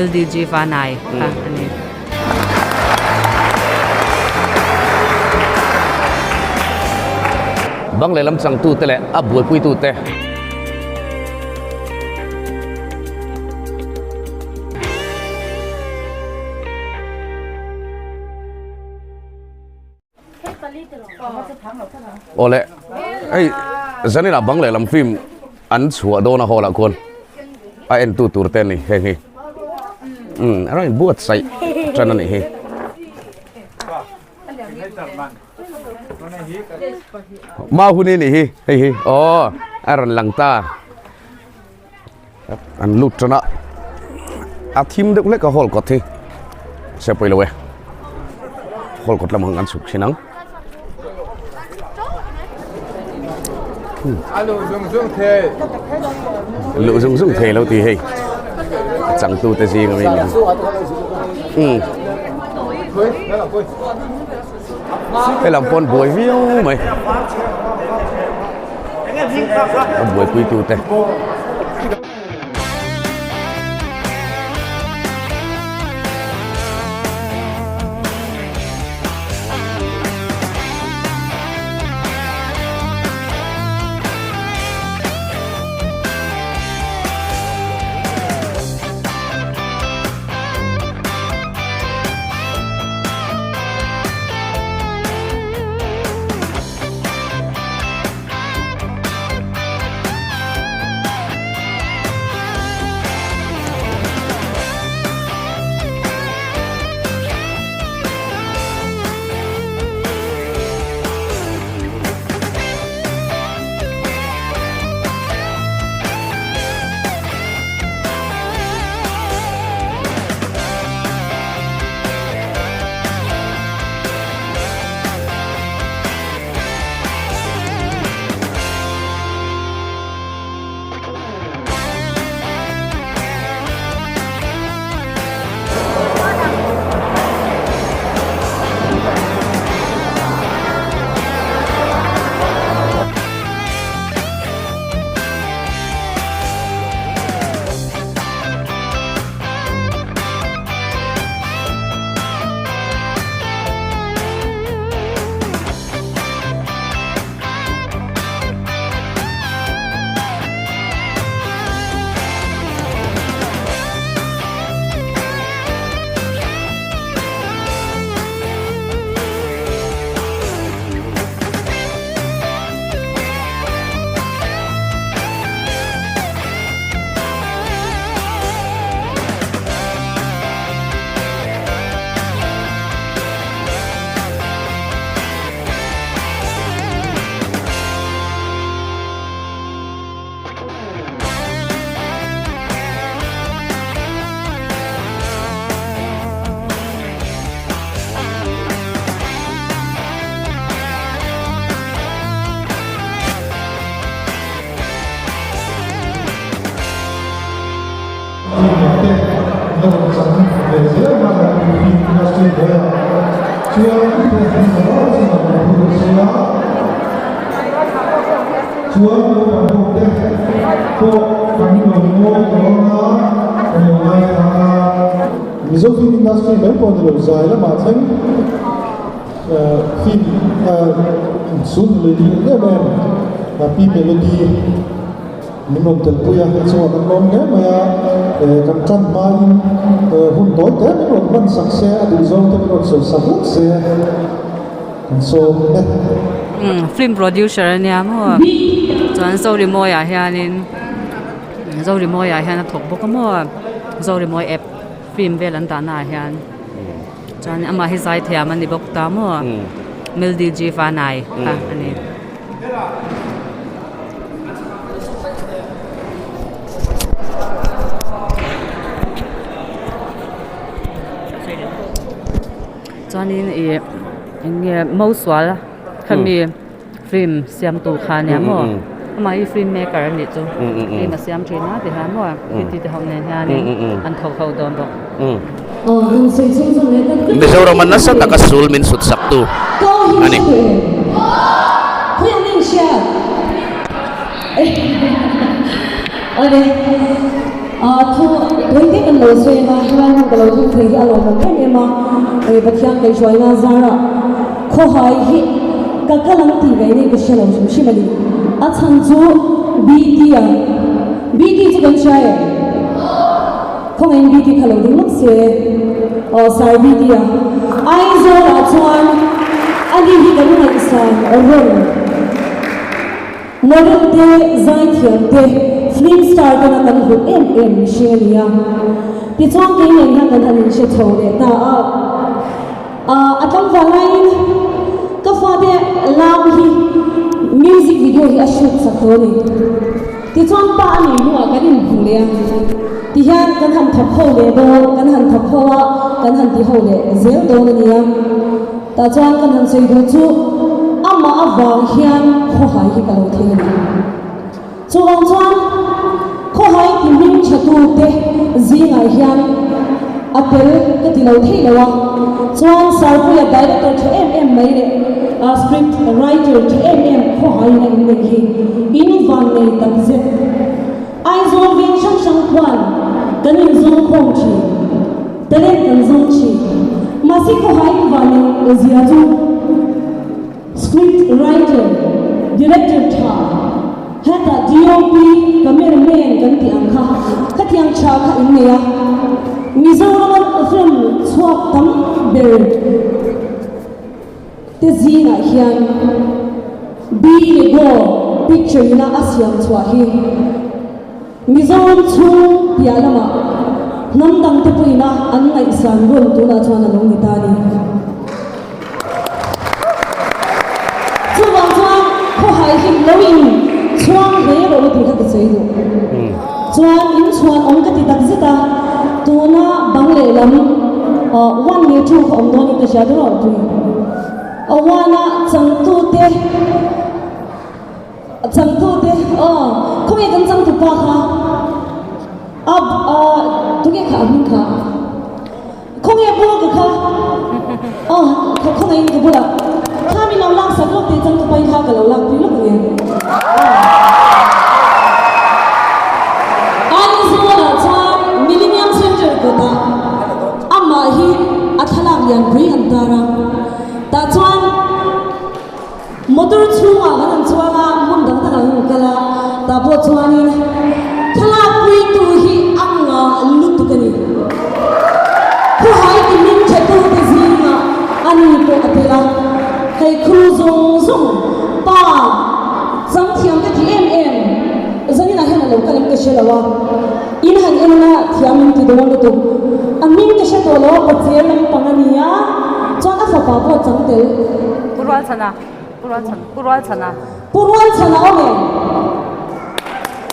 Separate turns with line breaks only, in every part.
LDG Vanai kha a ni.
Bang lehlam changtute leh a buaipuitute. Awle hei zanin ah bang lehlam film an chhuah dawn a hall ah khuan a en tu tur te a ni heng hi umm a rawn buatsaih tan a nih hi. Mahuni nih hi hei hi aw a rawn lang ta an lut tan a a thim deuh hlek a hall kawt hi se pawi lo e hall kawt lamah an chhuk thin ang luh zung zung thei lo tih hei changtu te zing ami ni Helam pawn buai viau mai a buaipui tu te.
Mizo film industry mai pawh ni lo zai lamah thleng film sun lui em em Pi Melody Min rawn telpui a, chuan an lawm hle mai a, kan tan hmain hun tawi te min rawn hman sak se, a duh zawng te min rawn sawi sak hlek se, kan sawm e.
Film producer a nia maw chuan Zorimawi ah hianin Zorimawi ah hian a thawk bawk a maw Zorimawi app film vel an dahna ah hian chuan amah hi zaithiam a ni bawk ta maw Melody G Vanai kha a ni. Chuanin ih eng nge Mosual khami film siamtu kha ania maw amah hi film maker a nih chu film a siam thin a ti hian maw ti te ho nen hianin an thawk ho dawn bawk.
Mizoram a nasa taka sul min sut sak tu a ni.
Awle, thu tawi te kan lo sawi ang a, helai hmun ka lo thung thei hi a lawmawm em em a, Pathian kaihhruaina zarah khawhai hi ka kal ang tih ngaih nei ka hre lo hrim hrim a ni. A chhan chu BT a, BT chu kan hria em? Khawngaihin BT kha lo ding lawk se, aw Sir BT a, Aizawlah chuan ani hi kan ngaihsan rawn. Model te, zaithiam te, film star tena kan hlut em em mihring a ni a. Tichuan kei nen hian kan han inhre chho leh ta a. Ahh a tlangval laiin ka fate lam hi music video hi a shoot sak tawh a ni. Tichuan pa a nih hnuah kan inhmu leh a. Tihian kan han thawk ho leh dawn, kan han thawk ho a, kan han ti ho leh zel dawn a ni a. Tah chuan kan han sawi duh chu amah avang hian khawhai hi ka lo thei a ni. Chuvang chuan khawhai ti hming tha tute zingah hian a tel ka ti lo thei lo a, chuan Sarpuia director tha em em mai leh script writer tha em em khawhai in a inneih hi in van nei tak zet. Aizawl veng hrang hrang khuan kan inzawng khawm thin. Talent kan zawng thin. Mahse khawhai van in zia chu script writer, director tha, hetah DOP, cameraman kan tih ang kha khatiang tha kha in nei a. Mizoram a film chhuak tam ber te zingah hian Be Le Go picture ina a siam chhuah hi. Mizoram chhung piah lamah hnam dangte pawhin a an ngaihsan rawn tunah chuan a lo ni ta a ni. Chuvang chuan khawhai hi lo in chhuang hle rawh u tih kha ka sawi duh. Chuan in chhuan awm ka ti tak zet a, tuna bang lehlam one leh two kha awm dawnin ka hria dawn a awpui. A one a changtute. A changtute aw khawnge kan changtupa kha a a tunge kha a hming kha khawnge bawka kha aw kha khawnge in ka bulah kha min lo lak sak lawk teh changtupa in kha ka lo lak pui lawk ange Aizawlah chuan Millennium Center kawtah amah hi a thlalak lianpui an tar a tah chuan Motor chhungah kan han chuang a, hmun dang dangah kan kal a, tah pawh chuanin thlalak puitu hi a ngah lutuk a ni. Khawhai ti hming thetute zingah a ni pawh a tel a, hei khru zawng zawng pa chang thiam ka ti em em, zaninah hian a lo kal em ka hre lo a, in han en a thiam in ti dawn lutuk, a hming ka hre tawh lo a, pache lampang a ni a, chuan a fapa pawh a chang tel.
Pu Rualchhana, Pu Rualchhana, Pu Rualchhana.
Pu Rualchhana awm em?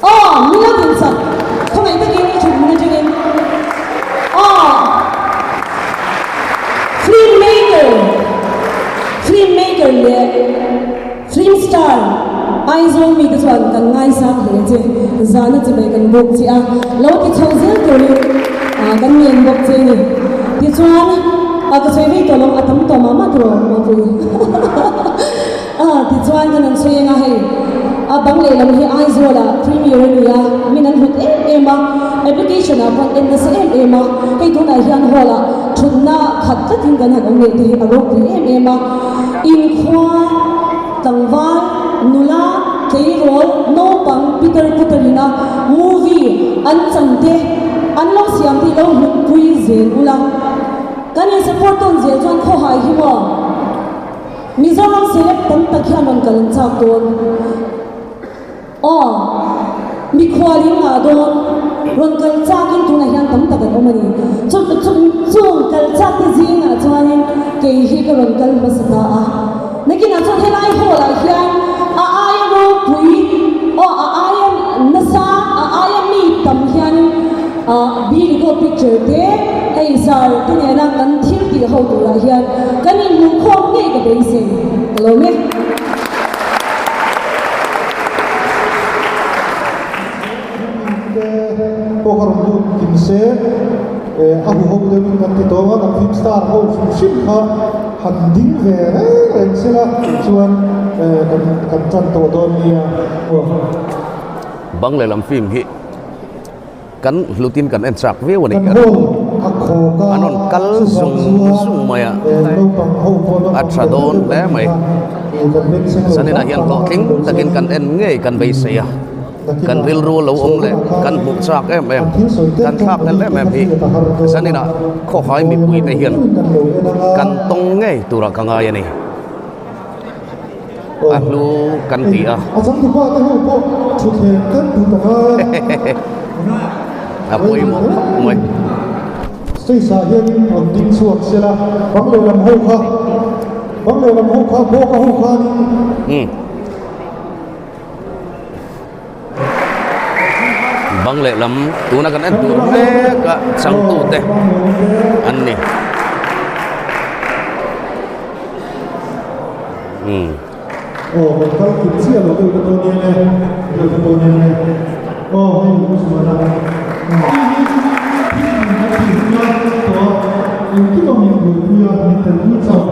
Aw, min lo din sak. Khawngaih takin i thut hmun atangin. Aw, film maker, film maker leh film star Aizawl mite chuan kan ngaisang hle che. Zana chibai kan bawk che a, lo ti chho zel turin kan ngen bawk che a ni. Tichuan, a ka sawi vei tawh lo, a tam tawh mah mah tawh Mapui. A tichuan kan han sawi eng a hei, a bang lehlam hi Aizawlah premier a ni a, min an hlut em em a, application ah pawh an en nasa em em a, hei tunah hian hall ah thutna khat tlatin kan han awm leh te hi a ropui em em a, inkhua Tlangval, nula, tleirawl, naupang, pitar putarin a movie an chan te an lo siam te hi lo hlutpui zel ula. Kan in support tawn zel chuan khawhai hi maw Mizoram celeb tam tak hian rawn kal an chak dawn. Aw, mikhual in ngah dawn, rawn kal chak in tunah hian tam tak an awm a ni. Chu chu chung kal chak te zingah chuanin kei hi ka rawn kal hmasa ta a. Nakinah chuan helai hall ah hian a aia ropui, aw a aia nasa, a aia mi tam hianin ah Billy Goat picture te hei zar te nena kan thil tih ho turah hian kan inhmuhkhawm ngei ka beisei ka lawm e.
Te pawh ka rawn lut kim se a hu ho deuhin kan ti tawng a, kan film star ho hrim hrim kha han ding ve reng reng se la chuan kan kan tan tawh dawn nia.
Bang lehlam film hi. Kan hlutin kan en chak viau a nih
Kan hall a khawk a
An rawn kal
chuvang
zung
chuan
zung mai a,
eh naupang ho pawh
a
naupang
tha
lian
dawn
deuh
hle
kan
mai.
nia eh kan bengchheng lo
Zaninah
hlauh
hian
ang a
hlawhtling
chuvang
takin
chuanin
kan en ngei kan beisei a, kan
nakinah
rilru lo awm
chhuah
leh
hunah
kan
khanin
hmuh chak em em,
an thil sawi
kan
tel
thlak
tawng
hlel
pawhin
em
kan
em hi
hriat a har dawn a,
zaninah khawhai
mawi
mipuite
emaw
hian
deuhin kan lo en ang a.
kan tawng ngei turah ka ngai a ni. A hlu kan ti a.
A changtupa te ho pawh thutthleng kan duh ta ngai a.
A pawimawh khawp mai.
Stage ah hianin rawn ding chhuak sela, bang lehlam ho kha, bang lehlam ho kha bawk a ho khanin.
Bang lehlam tuna kan en tur mek a changtute an ni. Umm.
Aw kan kal kim chiah lo deuh te pawh nia nge deuh te pawh nia nge aw hei u Zuala engkim a min buaipui a min telpui chauh.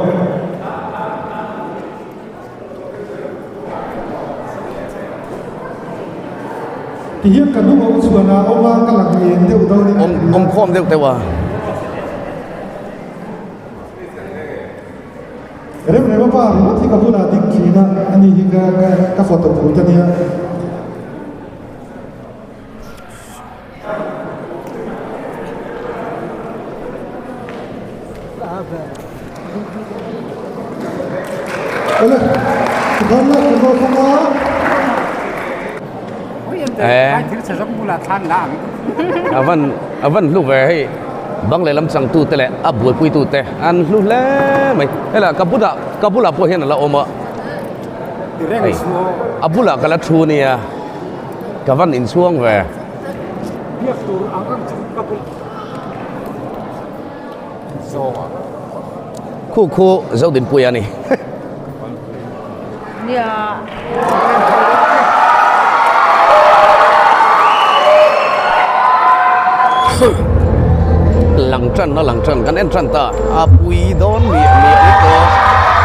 Ti hian ka hnung a u chhuan a awm a ka lang eng deuh dawn in ka hria.
Awm khawm deuh deuh a.
Rem rem a pa ringawt hi ka bulah ding thin a, ani hi ka ka photo put a nia.
Avan avan hlu ve hei bang lehlam changtu te leh a buaipui tu te an hlu hle mai helai ka bulah ka bulah pawh hian a la awm a hei a bulah ka la thu ania. Ka van inchhuang ve. Khu khu Zodinpuia a ni. Lang tan a lang tan kan en tan ta a pui dawn miah miah lutuk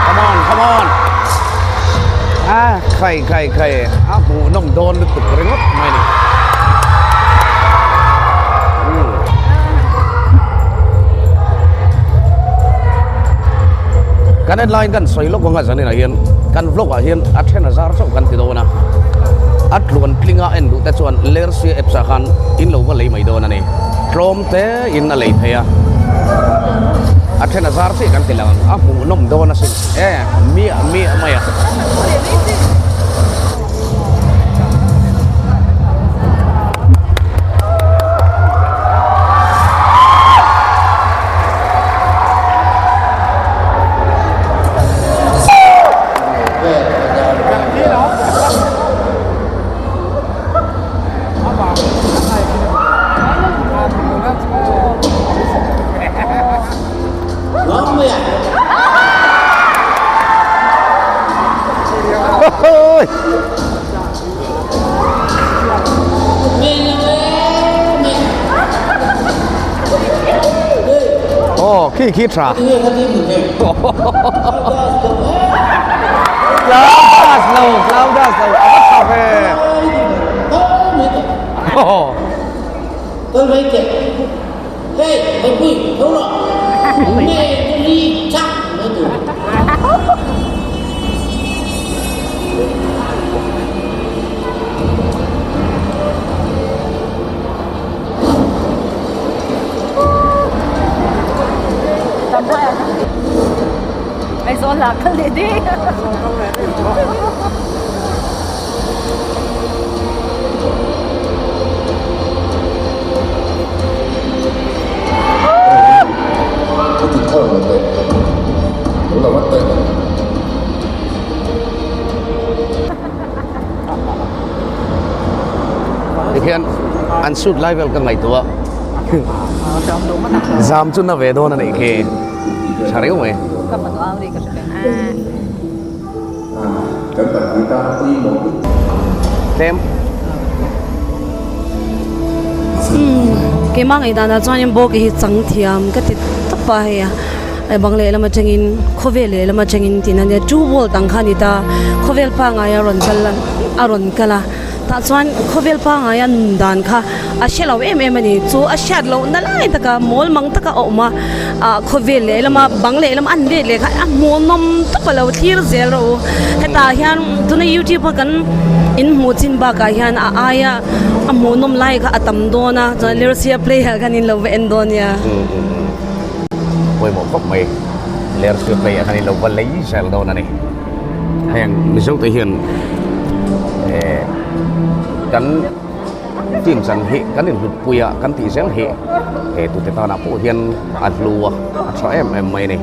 come on come on a khai khai khai a hmuh nawm dawn lutuk ringawt mai a ni kan en laiin kan sawi lawk ang a zaninah hian kan vlog ah hian a then a zar chauh kan ti dawn a a tluan tlinga en duh te chuan lersia apps ah khan in lo va lei mai dawn a ni. Tlawm te in a lei thei a, a then a zar chiah kan ti lang ang, a hmuhnawm dawn asin e miah miah mai a. Aw khi khi tha Claudas lo Claudas lo a va tha ve Tikhian an shoot lai vel ka ngaihtuah zam chu na ve dawn a nih khi tha reuh mai. Tlem.
Keimah ngaihdanah chuanin bawk hi chang thiam ka ti tawp a hei a bang lehlam atangin khawvel lehlam atangin tihna ania two world ang kha a ni ta khawvel pangngai a rawn kal a rawn kal a. Tah chuan khawvel pangaia nun dan kha a hre lo em em a ni. Chu a hriat loh na lai taka mawl mang taka a awm a, ah khawvel leh lama bang leh lama an let leh kha a hmuhnawm tawp a lo thlir zel rawh u. Hetah hian tuna youtube a kan inhmuh chin bakah hian a aia a hmuhnawm lai kha a tam dawn a, chuan Lersia player khan in lo va en dawn nia.
Pawimawh khawp mai Lersia player khan in lo va lei zel dawn a ni. Heng Mizo te hian eh kan team chan hi kan inhlut pui a kan tih zel hi he tute tanah pawh hian a hlu a a tha em em mai a ni.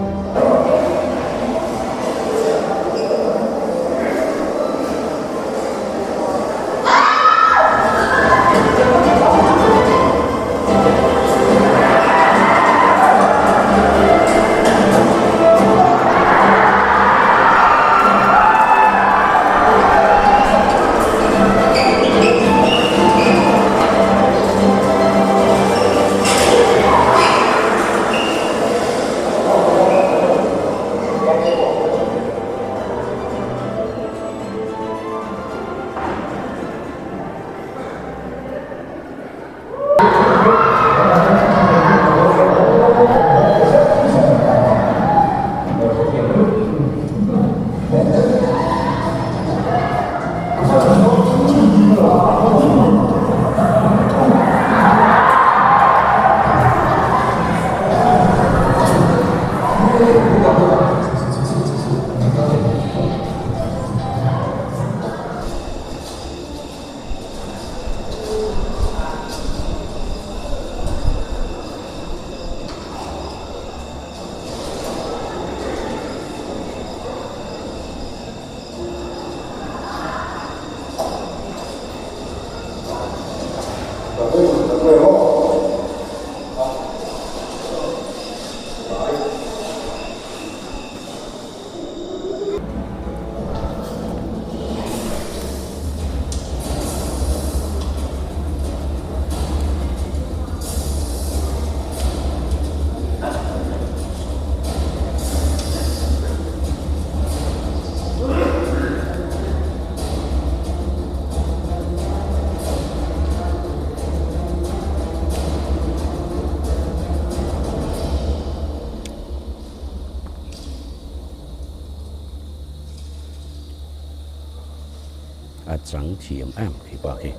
A chang thiam em khi pa khi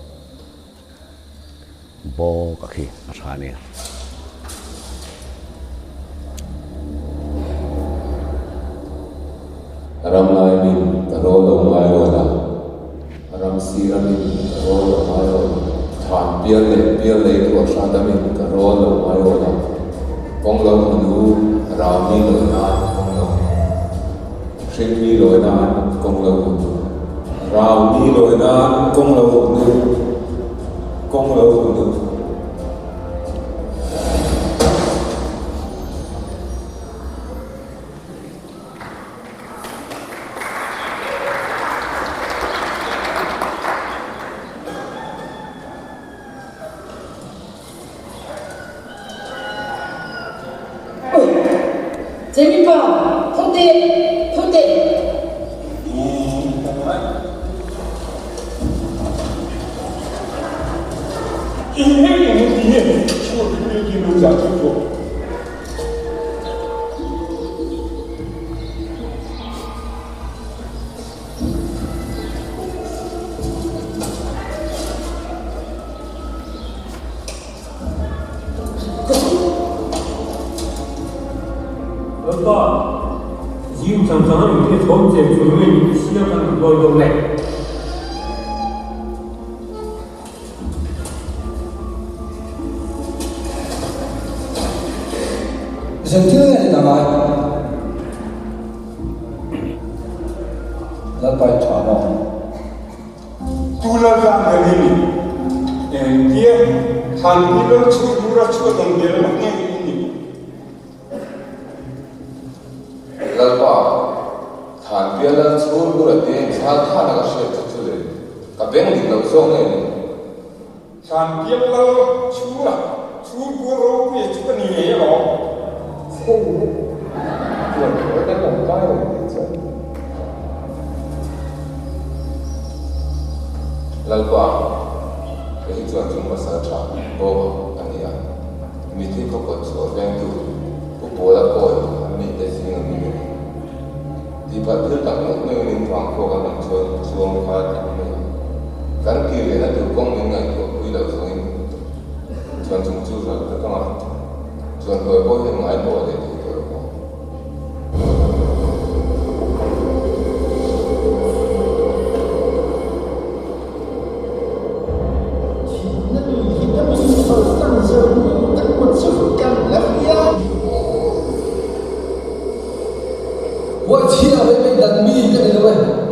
bawk a khi a tha nia.
Ram lai min ka rawl lo ngai awn a, ram sira min ka rawl lo ngai awn a, thlan pial leh pial lei tuah hrat a min ka rawl lo ngai awn a, kawng lo hmu rau mi lawi nan kawng lo hmu, hring mi lawi nan kawng lo hmu, rau mi lawi nan kawng lo hmu, kawng lo hmu.
Jennifer, thu teh, thu teh.
Lalpa, zing chang chang a nih hi thawm che chu nge ni siang kan rawn lawi dawn le?
Zirtir nge ni ta ngai? Lalpa in tha maw?
Tu lalra nge ni ni? Engtia thlanpui lal chhur bura chhuat ang vel mak nge i nih?
Lalpa, thlanpia lal chhur bura te thlan than a ka hriat chu chu le, ka beng dik lo zawk nge ni?
Thlanpial lal chhura chhur bur ropuia chu ka ni ngei alawm.
Chhei hi tuan kher kan lo kai reng tih chuan. Lalpa, kei hi chuan chung pasal tha Bawma a ni a, mitthi khaw kawt chhuah vengtu Pu Pawla kawi an mite zing a mi ka ni. Tihpalh thil tak ngawt ngawin in vang khua kan rawn chuan chuang kha tih mai a. Kan kir lehna tur kawng min ngaihtuah pui loh zawngin chuan chung chu ral vek ang a, chuan hawi pawh hian ngaimawh leh thei tawh lo ang.
Huaichhia mai mai dan mi ka ni lo e.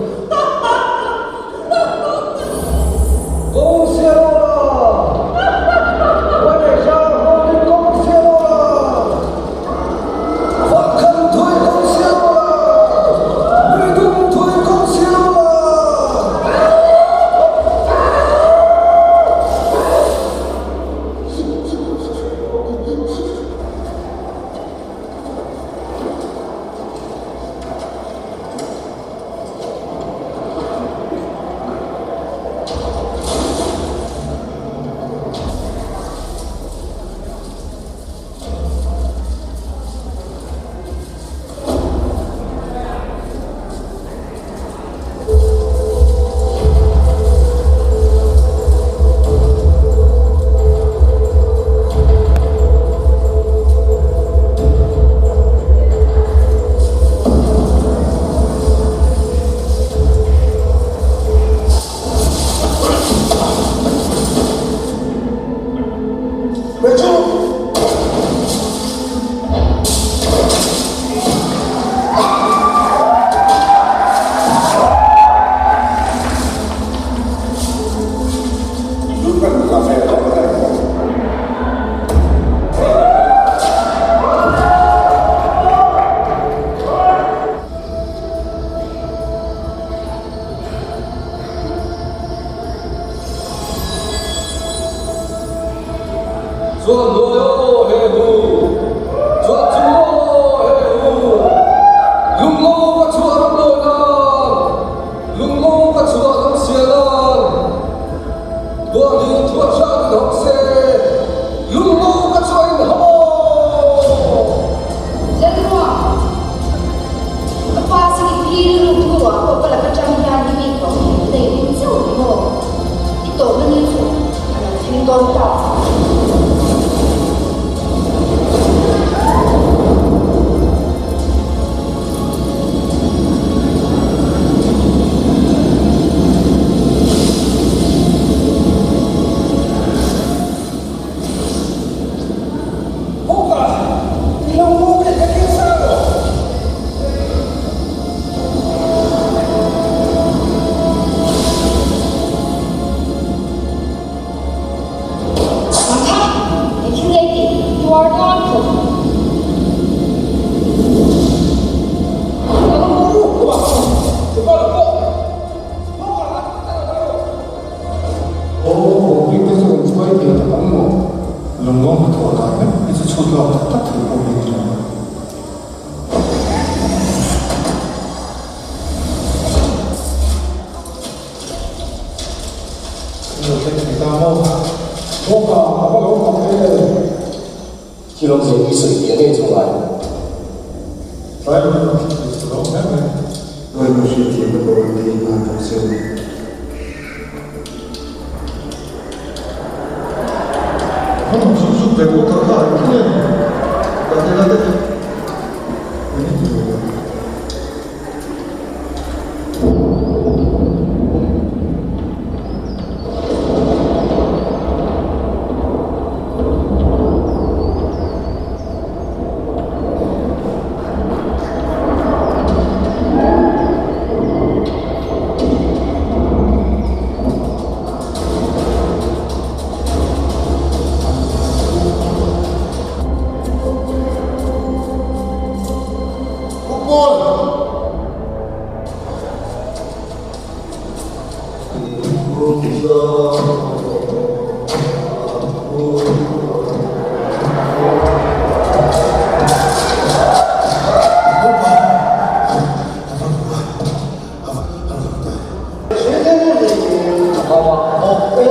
Amak bawk e.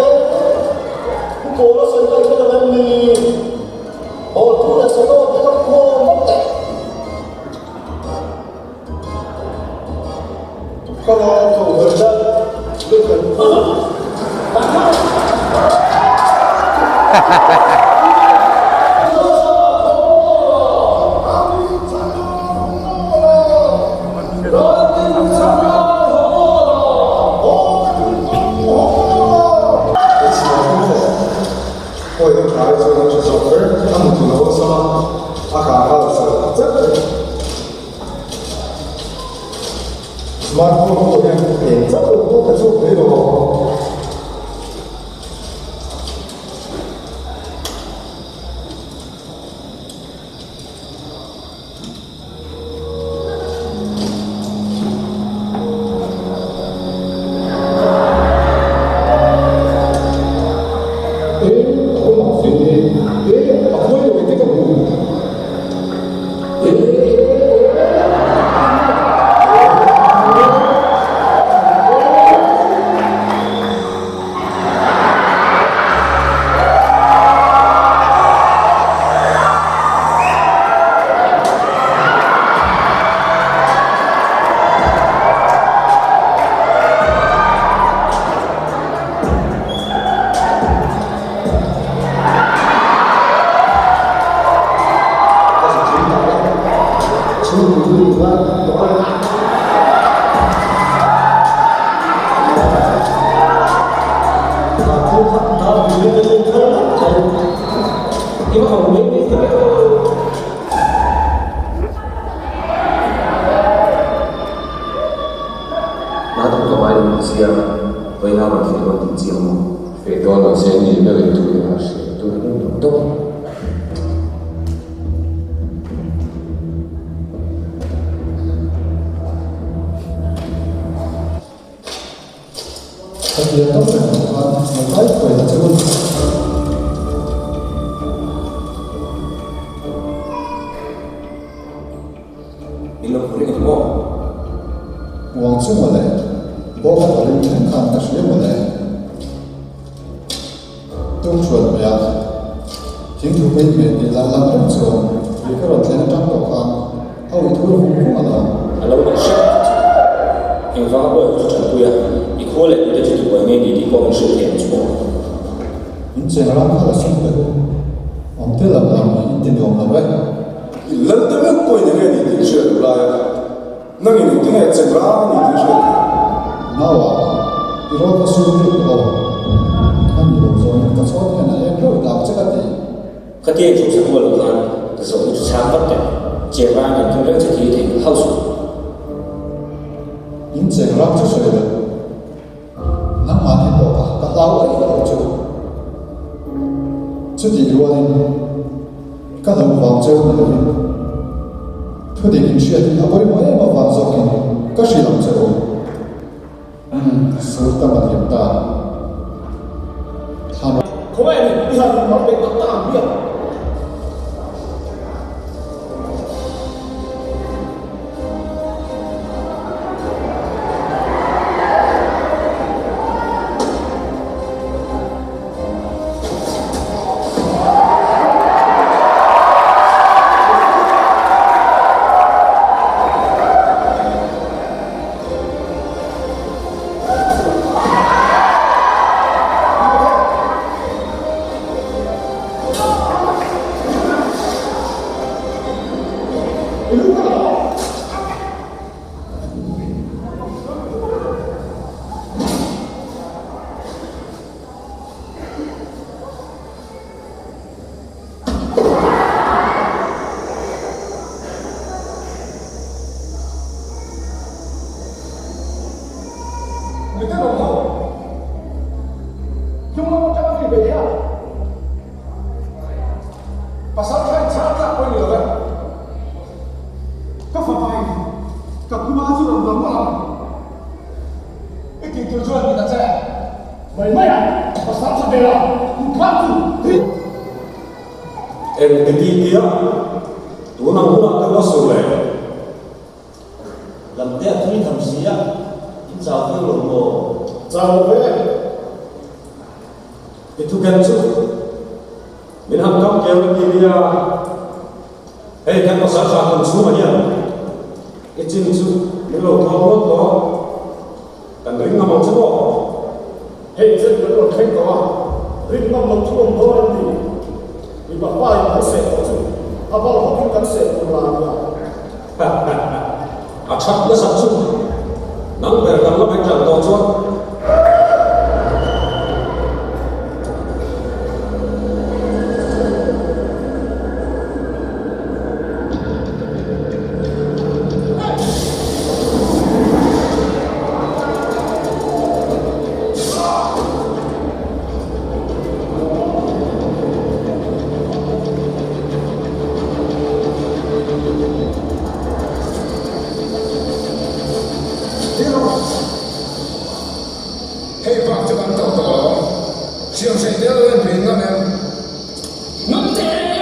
Pu Pawla sawi ka i hre lo em ni? Bawlpu leh Sawdaw te ka khaw ngawt teh. Ka lawm tho ber dat leh kan Smartphone pawh hian eng chauh lo pawh ka chhuak thei lo ang. E, a awm ang ve. E, a khawi lo ete ka hmu. E, e, e.
Feh dawn lo se ni ber in thu eng a hriat tur a lo dawng a.
Ka tia deuh reng ang khan lo kai thuai ta che u.
Min lo hmu reng ang maw?
Uang chu mawle, bawk a tawlh in thleng khan ka hria mawle. Tum hrual mai a, thingthu pei hmeh tih lang lang reng chuan ri ka rawn thlen atang tawh khan a ui thur vung vung a lo.
A lo nalh hrep ang chu. Engvanga pawh i thu ṭanpui a, i khua leh tute chu tibuai ngei ni tih pawh min hrilh thei ang chu maw?
In cheng ram kha la sum teh u, awm te lam lam hi in ti nuam lo e.
I lal te meuh pawhin enge ni tih hriat duh lai a, nangin engtinge cheng ram a ni tih hriat theih?
Naua, i rawn va sur deuh tawh aw. A ni lo zawngin ka chhawn hian a eng reuh dak che ka ti.
Ka ti chu sa kual lo khan ka zawhna chu chhang vat teh. Cheng ram kan tum reng che thi thei hauh suh.
In cheng ram chu sawi lo. Nangmahni pawh kha ka hlau aih lo chu. Chutih rualin ka hlauh vang cheu ni lovin thudik inhriat hi a pawimawh em avang zawkin ka hrilh ang che u. Umm, sur tam a liam ta. Thlan.
Khawngaih ni, i han inmar ve tak tak ang hmiang. Pasal tha in chhang tlak pawh a ni lo e. Ka fapa in ka puma chu rawn rawn mawlh ang. I tih tur chuan ti ta che. Mai mai a, pasal tha ber a, kut thlak chu hi.
Eng ti ti tia tun ang hunah ka va sur leh.
Lamte a thui tham si a, in chau viau lo maw?
Chau lo ve.
I thu ken chu min han kam keu na ti nia, hei kan pasal tha tum chhungah hian i chin chu min lo thawn ngawt tawh, kan ring ngam ang che maw?
Hei chen kan rawn thleng tawh a, ring ngam lo chu awm dawn an ti. Mipa pa in kan seh tawh chu a bal hawkin kan seh tur la a nia.
A that nasat chu nang ber kan la mai tan tawh chuan.
Hei bak chu kan to tawh lo ang. Siamhrei tel lo in pin ngam em?
Ngam teh reng e!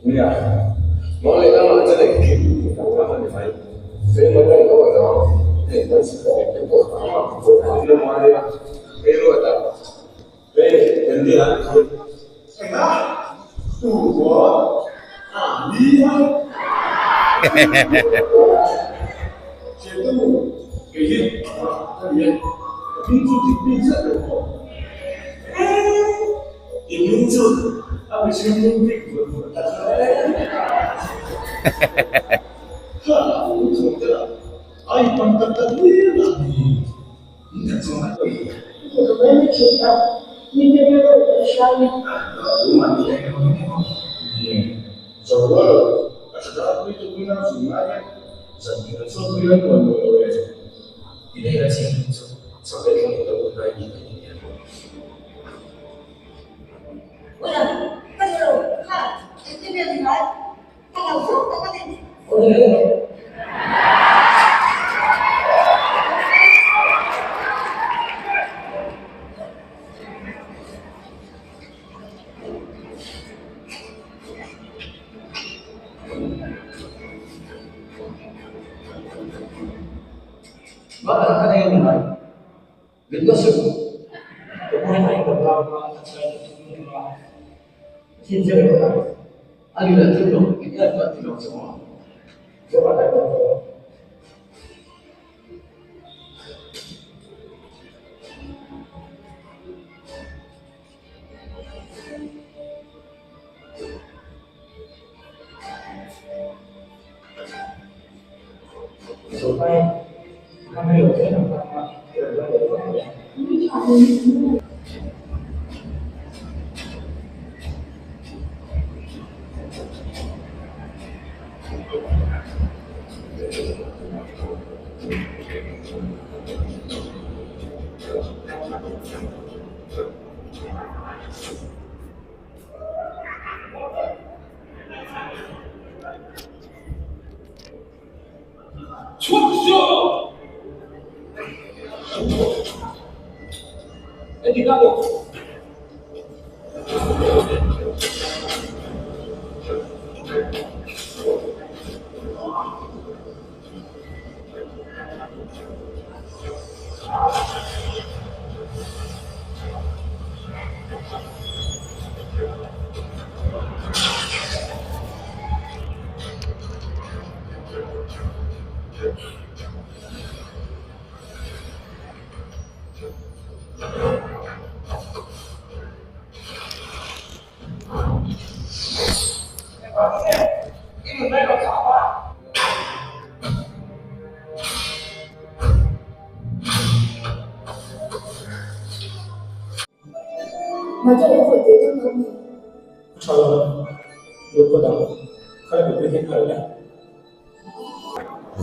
Nia, mawng leh lamah chuan engkim kan ngam a ni mai. Fema daih lo a lo, hei kan sipai te pawh a la ngai a, hei ruat a. Hei kan ni a.
Enga? Tu maw? A nia. Thiannu, kei hi ka ni e. Ka hming chu dik bik zet lo pawh. I hming chu a mihring hming bik vur vur tak hle. Kha u thawk te lah a inpan tak tak hlir lah ni.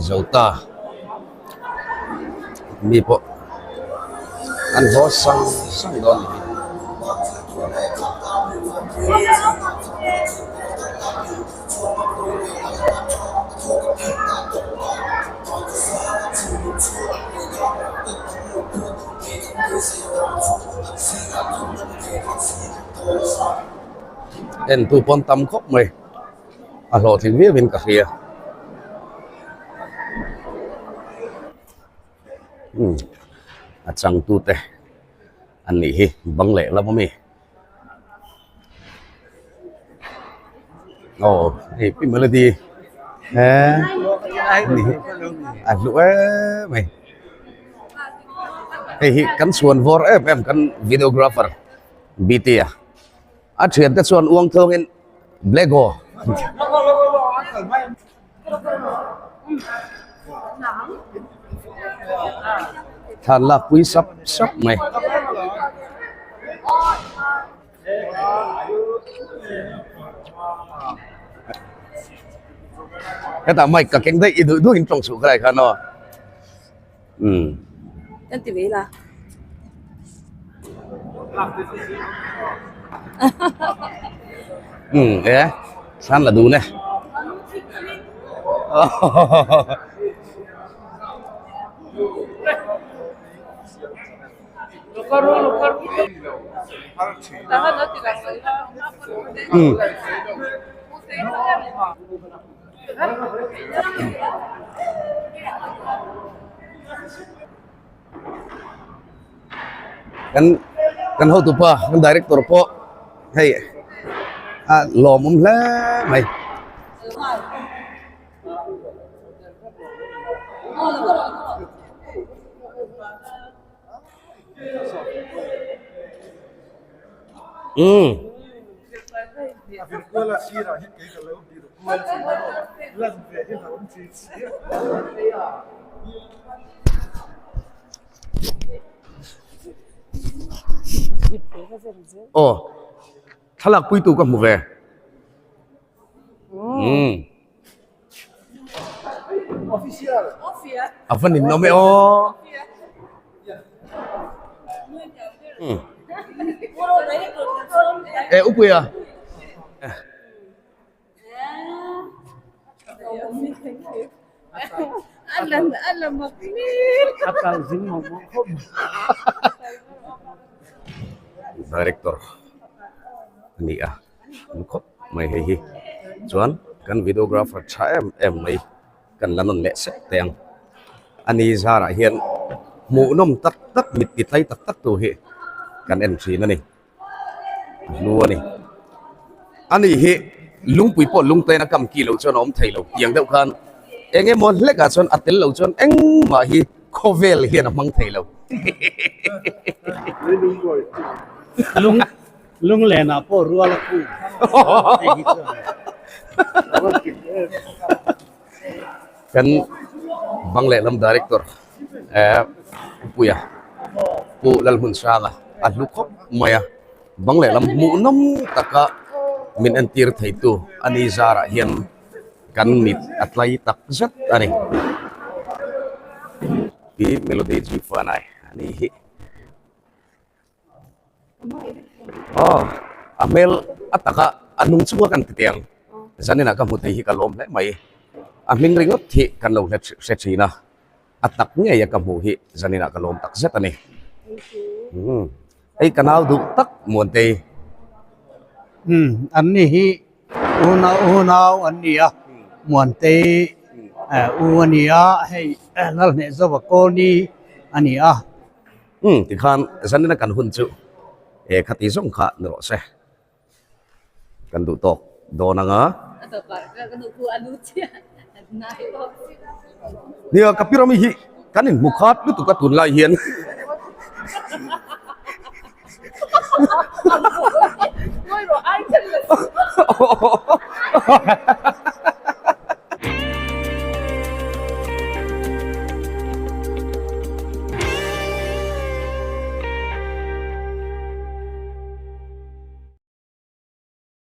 Zo ta mi pawh an haw sang sang dawn a ni. En tu pawn tam khawp mai a hlawhtling viau in ka hria umm a changtu te an nih hi bang leh lam ami aw hei pi melody he ni hi a hlu em mai hei hi kan chhuan vawr em em kan videographer bt a a thian te chuan uang thawng in black aw Thlan lak pui sap sap mai. Hetah mic ka keng daih i duh duhin tawng chhuh khalai khan aw. Umm.
Kan ti mai la.
Umm e thlan la dun e. Umm. Kan kan hotupa kan director pawh hei a lawmawm hle mai. Umm. Aw thlalak puitu ka hmu ve. Umm. A va ninawm e aw. E upuia. Director a ni a. An khawp mai hei hi chuan kan videographer tha em em mai kan la nawn leh sek teh ang a ni zarah hian hmuhnawm tak tak mit ti tlai tak tak tur hi kan en thin a ni a hlu a ni a ni hi lungpui pawh lungten a kam ki loh chuan a awm thei lo tiang deuh khan eng emaw hlek ah chuan a tel loh chuan engmah hi khawvel hian a hmang thei lo.
Lunglenah pawh rual a khu hei hi chuan.
Kan bang lehlam director eh Puia Pu Lalhmunsanga a hlu khawp mai a, bang lehlam hmuhnawm taka min entir theitu a ni zarah hian kan mit a tlai tak zet a ni. Pi Melody Zui Fanai a ni hi. Aw a hmel a taka a hnung chunga kan ti teh ang zaninah ka hmu thei hi ka lawm hle mai a hming ringawt hi kan lo hre hre thin a a tak ngei a ka hmuh hi zaninah ka lawm tak zet a ni umm hei ka nau duh tak Muantei.
Umm an ni hi unau unau an ni a Muantei u a ni a hei Lalhnehzova Kawlni a ni a.
Umm tikhan zanina kan hun chu e khati zawng kha ni rawh se kan duh tawk dawn anga. Nia ka pirami hi kan inhmu khat lutuk a tunlai hian.